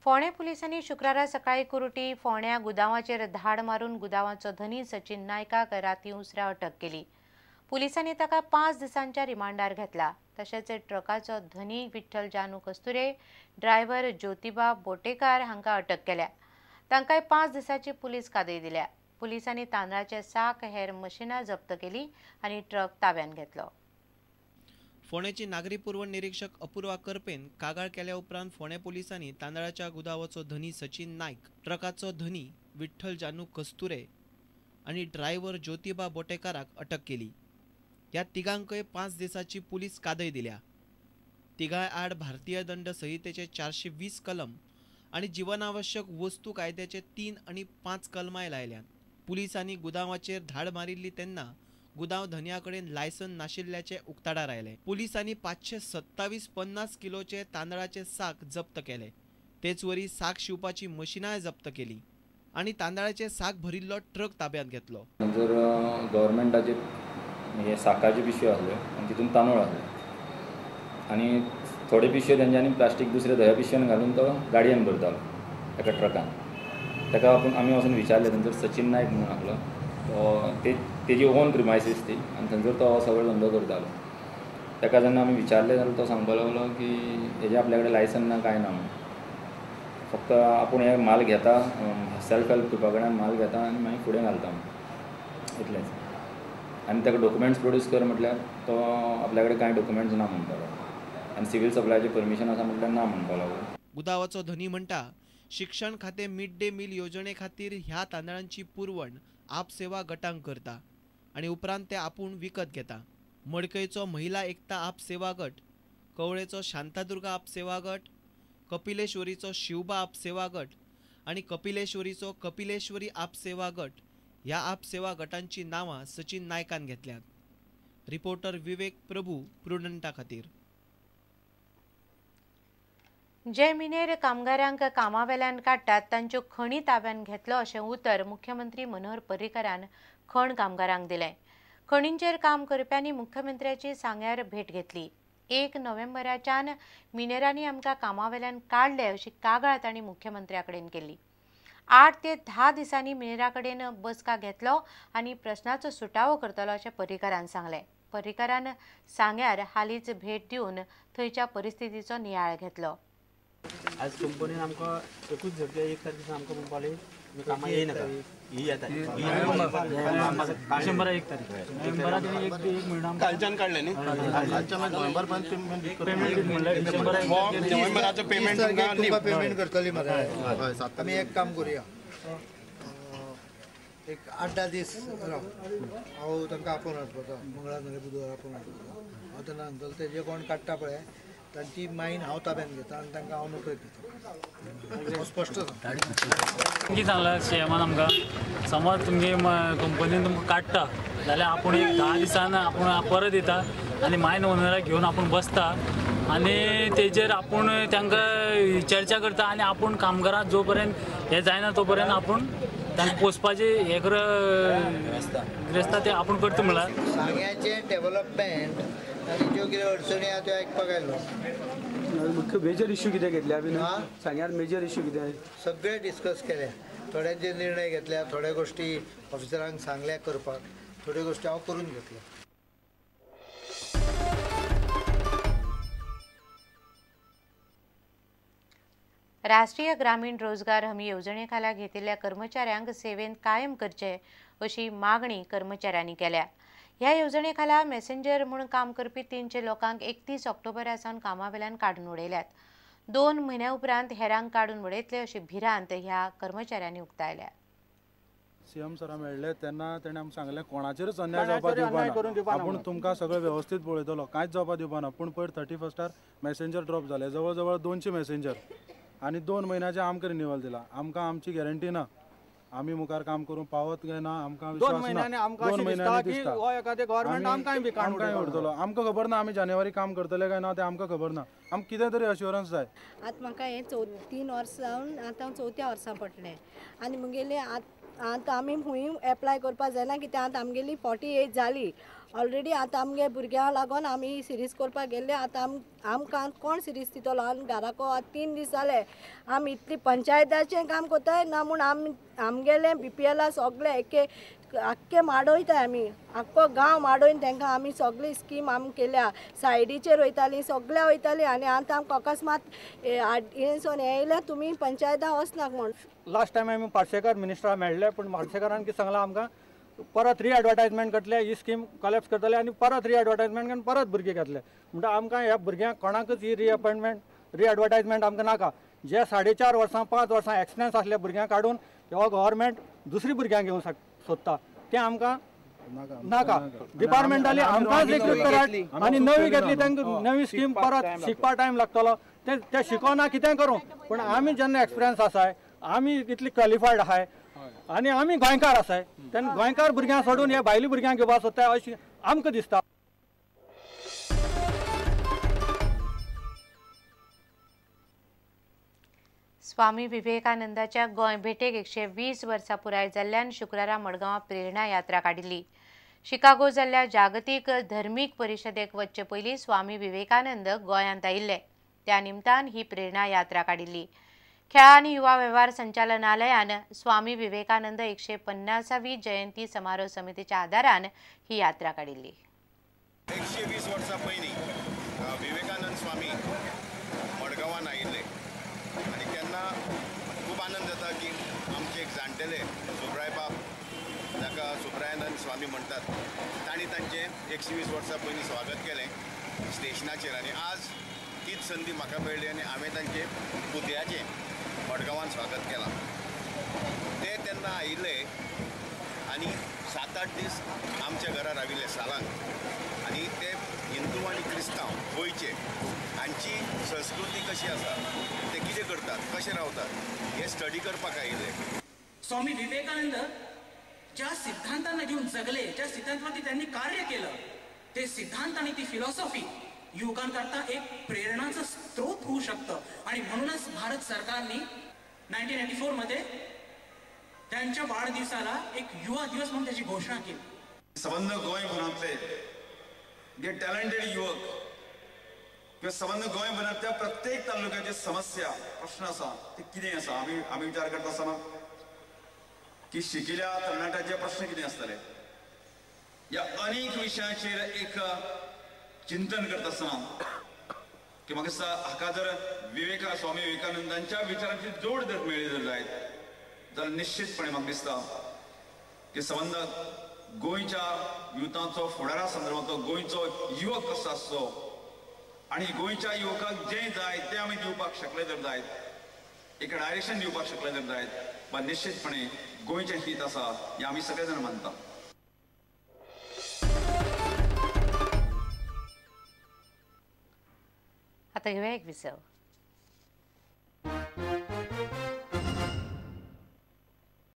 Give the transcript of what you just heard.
फोंडें पुलिसांनी शुक्रारा सकाळीं कुर्टी फोंड्या गुदांवाचेर धाड मारून गुदांवाचो धनी सचिन नायकाक रातीं उसरां अटक केली. पुलिसांनी ताका 5 दिसांच्या रिमांडार घेतला. तशेंच ट्रकाचो धनी विठ्ठल जानू कस्तुरे, ड्रायव्हर ज्योतिबा बोटेकार हांकां अटक केल्या. तांकांय 5 दिसांची पुलीस कादय दिल्या. पुलिसांनी तांदळाचे साक, हेर मशिनां जप्त केली आनी ट्रक ताब्यांत घेतलो. फोंडेची नागरी पुरवण निरीक्षक अपूर्वा करपेन कागाळ केल्या उपरांत फोंडें पोलिसांनी तांदळाच्या गुदावाचो धनी सचिन नायक, ट्रकाचो धनी विठ्ठल जानू कस्तुरे आनी ड्रायव्हर ज्योतिबा बोटेकाराक अटक केली. ह्या तिगांकय 5 दिसांची पुलीस कादय दिल्या. तिगांय आड भारतीय दंड संहितेचे 420 कलम आनी जीवनावश्यक वस्तू कायद्याचे 3 आनी 5 कलमाय लायल्यात. पुलिसांनी गुदांवाचेर धाड मारिल्ली तेन्ना गुदांव धनया कडेन लायसन नाशिल्ल्याचें उक्ताडार आयलें. पुलिसांनी 527.50 किलोचे तांदळाचे साक जप्त केले. तेचवरी साक शिवपाची मशिनांय जप्त केली आनी तांदळाचे साक भरिल्लो ट्रक ताब्यांत घेतलो. जर गव्हर्मेंटाचे हे साकाचे पिशव्यो आसल्यो आनी तितून तांदूळ आसले आनी थोडे पिशव्यो तेंच्यांनी प्लास्टीक दुसऱ्या धव्या पिशव्यान घालून तो गाडयेन भरतालो एका ट्रकान. ताका आपूण आमी वचून विचारलें, थंयसर सचिन नायक म्हणून आसलो तो, तेजी ओन प्रिमायसीस ती आनी थंयसर तो हो सगळो धंदो करतालो. ताका जेन्ना आमी विचारलें जाल्यार तो सांगपाक लागलो की हेजें आपल्या कडेन लायसन ना कांय ना म्हणून, फक्त आपूण हे माल घेता, सेल्फ हेल्प ग्रुपा कडल्यान माल घेता आनी मागीर फुडें घालता म्हणून, इतलेंच. आनी ताका डॉक्युमेंट्स प्रोड्यूस कर म्हटल्यार तो आपल्या कडेन कांय डॉक्युमेंट्स ना म्हणपाक लागलो आनी सिव्हील सप्लायाचें परमिशन आसा म्हटल्यार ना म्हणपाक लागलो. गुदावाचो धनी म्हणटा, शिक्षण खातें मिड डे मील योजने खातीर ह्या तांदळांची पुरवण आपसेवा गटांक करता आनी उपरांत ते आपूण विकत घेता. मडकयचो महिला एकता आपसेवा गट, कवळेचो शांतादुर्गा आपसेवा गट, कपिलेश्वरीचो शिवबा आपसेवा गट आनी कपिलेश्वरीचो कपिलेश्वरी आपसेवा गट ह्या आपसेवा गटांची नांवां सचिन नायकान घेतल्यात. रिपोर्टर विवेक प्रभू, प्रुडंटा खातीर. जे मिनेर कामगारांक कामावेल्यान काडटात तांच्यो खणी ताब्यांत घेतलो अशें उतर मुख्यमंत्री मनोहर पर्रीकारान खण कामगारांक दिलें. खणींचेर काम करप्यांनी मुख्यमंत्र्याची सांग्यार भेट घेतली. 1 नोव्हेंबराच्यान मिनेरांनी आमकां कामावेल्यान काडले अशी कागाळ तांणी मुख्यमंत्र्या कडेन केली. 8 ते 10 दिसांनी मिनेरा कडेन बसका घेतलो आनी प्रश्नाचो सुटावो करतलो अशें पर्रीकारान सांगलें. पर्रीकारान सांग्यार हालींच भेट दिवन थंयच्या परिस्थितीचो नियाळ घेतलो. आज कंपनीन आमकां एकूच झटके 1 तारखेसान आमकां म्हणपाक लागली तुमी कामां येयनाका, ही येता डिसेंबरा 1 तारीख, नोव्हेंबरा तेणी एक म्हयनो कालच्यान काडलें न्ही, कालच्यान नोव्हेंबर पर्यंत पेमेंट म्हणल्यार डिसेंबरा नोव्हेंबराचो पेमेंट तुमकां पेमेंट करतली मरे. आमी एक काम करुया, एक 8-10 दीस राव, हांव तांकां आपोवन हाडपाचो, मंगळार नाल्यार बुधवार आपोवन हाडपाचो. हांव तेन्ना सांगतलो ते जे कोण काडटा पळय तांची मायन हांव ताब्यांत घेता आनी तांकां हांव नोकरेक दिता, स्पश्ट सांगता. कितें सांगलां सीएमान आमकां, समज तुमगे कंपनीन तुमकां काडटा जाल्यार आपूण एक 10 दिसान आपूण परत येता आनी मायन ओनराक घेवन आपूण बसता आनी तेजेर आपूण तांकां चर्चा करता आनी आपूण कामगारांक जो पर्यंत हें जायना तो पर्यंत आपूण तांकां पोसपाचें हें वेवस्था ते आपूण करता. म्हणल्यार सांग्याचें डेवलपमेंट आनी ज्यो कितें अडचणी आहा त्यो आयकपाक आयलो. मुख्य मेजर इश्यू कितें घेतले आमी सांग्यार, मेजर इश्यू कितें सगळे डिस्कस केले, थोड्यांचे निर्णय घेतल्या, थोड्या गोश्टी ऑफिसरांक सांगल्या करपाक, थोड्यो गोश्टी हांव करून घेतलो. राष्ट्रीय ग्रामीण रोजगार हमी येवजणे खाला घेतिल्ल्या कर्मचाऱ्यांक सेवेंत कायम करचे अशी मागणी कर्मचाऱ्यांनी केल्या. ह्या येवजणे खाला मेसेंजर म्हूण काम करपी 300 लोकांक 31 ऑक्टोबरा सावन कामावेल्यान काडून उडयल्यात. 2 म्हयन्या उपरांत हेरांक काडून उडयतले अशी भिरांत ह्या कर्मचाऱ्यांनी उक्तायल्या. सीएम सरा मेळ्ळे तेन्ना तेणें आमकां सांगलें कोणाचेरच अन्याय जावपाक दिवपा ना, आपूण तुमकां सगळें वेवस्थीत पळयतलो, कांयच जावपाक दिवपा ना. पूण पयर 31 मॅसेंजर ड्रॉप जाले, जवळ जवळ 200 मॅसेंजर आनी 2 म्हयन्याचें आमकां रिन्युअल दिलां. आमकां आमची गॅरंटी ना, आमी मुखार काम करूंक पावत काय ना आमकां विश्वास ना. 2 म्हयन्यांनी दिसता आमकांय उरतलो, आमकां खबर ना आमी जानेवारी काम करतले काय ना तें आमकां खबर ना. आमकां कितें तरी अश्योरन्स जाय. आतां म्हाका हें 3 वर्सां जावन आतां 4थ्या वर्सां पडलें आनी मुगेलें आतां आमी खूंय एप्लाय करपाक जायना कित्याक आतां आमगेली 48 जाली. ऑलरेडी आतां आमगे भुरग्यांक लागून आमी सिरीज करपाक गेल्ले. आतां आमकां कोण सिरीज दितलो? आनी घराको आतां 3 दीस जाले आमी इतली पंचायताचें काम करताय ना म्हूण आमी आमगेलें BPL सगळें एके आख्खे माडयताय आमी, आख्खो गांव माडोवन तांकां आमी सगळी स्कीम आमी केल्या. सायडीचेर वयतालीं, सगळ्या वयतालीं आनी आतां आमकां अकस्मात हेंसून येयल्या तुमी पंचायता वचनाक म्हूण. लास्ट टायम आमी पार्सेकर मिनिस्टरा मेळ्ळे, पूण पार्सेकरान कितें सांगलां आमकां परत रिएडवर्टायजमेंट करतले, ही स्कीम कॉलेप्स करतले आनी परत रिएडवर्टायजमेंट करून परत भुरगीं घेतले. म्हणटा आमकां ह्या भुरग्यांक कोणाकूच ही रिएडवर्टायजमेंट आमकां नाका. जे 4.5 वर्सां 5 वर्सां एक्सपिरियन्स आसल्या भुरग्यांक काडून हो गव्हर्मेंट दुसरी भुरग्यांक घेवंक सोदता, तें आमकां नाका. डिपार्टमेंटाली आमकांच रिक्रूट करात आनी नवी घेतली तांकां नवी स्कीम परत शिकपा टायम लागतलो. ते शिकोना कितें करूं, पूण आमी जेन्ना एक्सपिरियन्स आसाय, आमी इतली क्वॉलिफायड आहाय आनी आमी गोंयकार आसाय, तेन्ना गोंयकार भुरग्यांक सोडून हे भायले भुरग्यांक घेवपाक सोदताय अशें आमकां दिसता. स्वामी विवेकानंदाच्या गोंय भेटेक 120 वर्सां पुराय जाल्ल्यान शुक्रारा मडगांवां प्रेरणा यात्रा काडिल्ली. शिकागो जाल्ल्या जागतीक धर्मीक परिशदेक वचचे पयलीं स्वामी विवेकानंद गोंयांत आयिल्ले, त्या निमतान ही प्रेरणा यात्रा काडिल्ली. खेळां आनी युवा वेव्हार संचालनालयान स्वामी विवेकानंद 150वी जयंती समारोह समितीच्या आदारान ही यात्रा काडिल्ली. 120 वर्सां पयलीं विवेकानंद स्वामी मडगांवान आयिल्ले आनी तेन्ना खूब आनंद जाता की आमचे एक जाणटेले सुब्राय बाब, जाका सुब्रायानंद स्वामी म्हणटात, तांणी तांचें 120 वर्सां पयलीं स्वागत केलें स्टेशनाचेर आनी आज तीच संदी म्हाका मेळ्ळी आनी हांवें तांचें पुतळ्याचें मडगांवान स्वागत केलां. ते तेन्ना आयिल्ले आनी 7-8 दीस आमच्या घरा राविल्ले सालांत आनी ते हिंदू आनी क्रिस्तांव गोंयचे हांची संस्कृती कशी आसा, ते कितें करतात, कशें रावतात हे स्टडी करपाक आयिल्ले. स्वामी विवेकानंद ज्या सिद्धांतांना घेऊन जगले, ज्या सिद्धांतावरती त्यांनी कार्य केलं, ते सिद्धांत आणि ती फिलॉसॉफी युवकांकरता एक प्रेरणाचं स्रोत होऊ शकतं. आणि म्हणूनच भारत सरकारने 1994 मध्ये त्यांच्या वाढदिवसाला एक युवा दिवस म्हणून त्याची घोषणा केली. संबंध गोंयभरांतले जे टॅलेंटेड युवक किंवा संबंध गोंयभरांतल्या प्रत्येक तालुक्याची समस्या प्रश्न आसा ते कितें आसा आमी आमी विचार करता आसतना की शिकिल्ल्या तरणाट्याचे प्रश्न कितें आसतले ह्या अनेक विशयांचेर एक चिंतन करता आसतना की म्हाका दिसता हाका जर स्वामी विवेकानंदांच्या विचारांची जोड जर मेळ्ळी जर जायत जाल्यार निश्चितपणे म्हाका दिसता की संबंद गोंयच्या युवतांचो फुडारा संदर्भांतलो गोंयचो युवक कसो आसचो आनी गोंयच्या युवकाक जें जाय तें आमी दिवपाक शकले जर जायत, एक डायरेक्शन दिवपाक शकले जर जायत, वा निश्चितपणे गोंयचें हित आसा हें आमी सगळे जाण मानता. आता घेऊया एक विसव.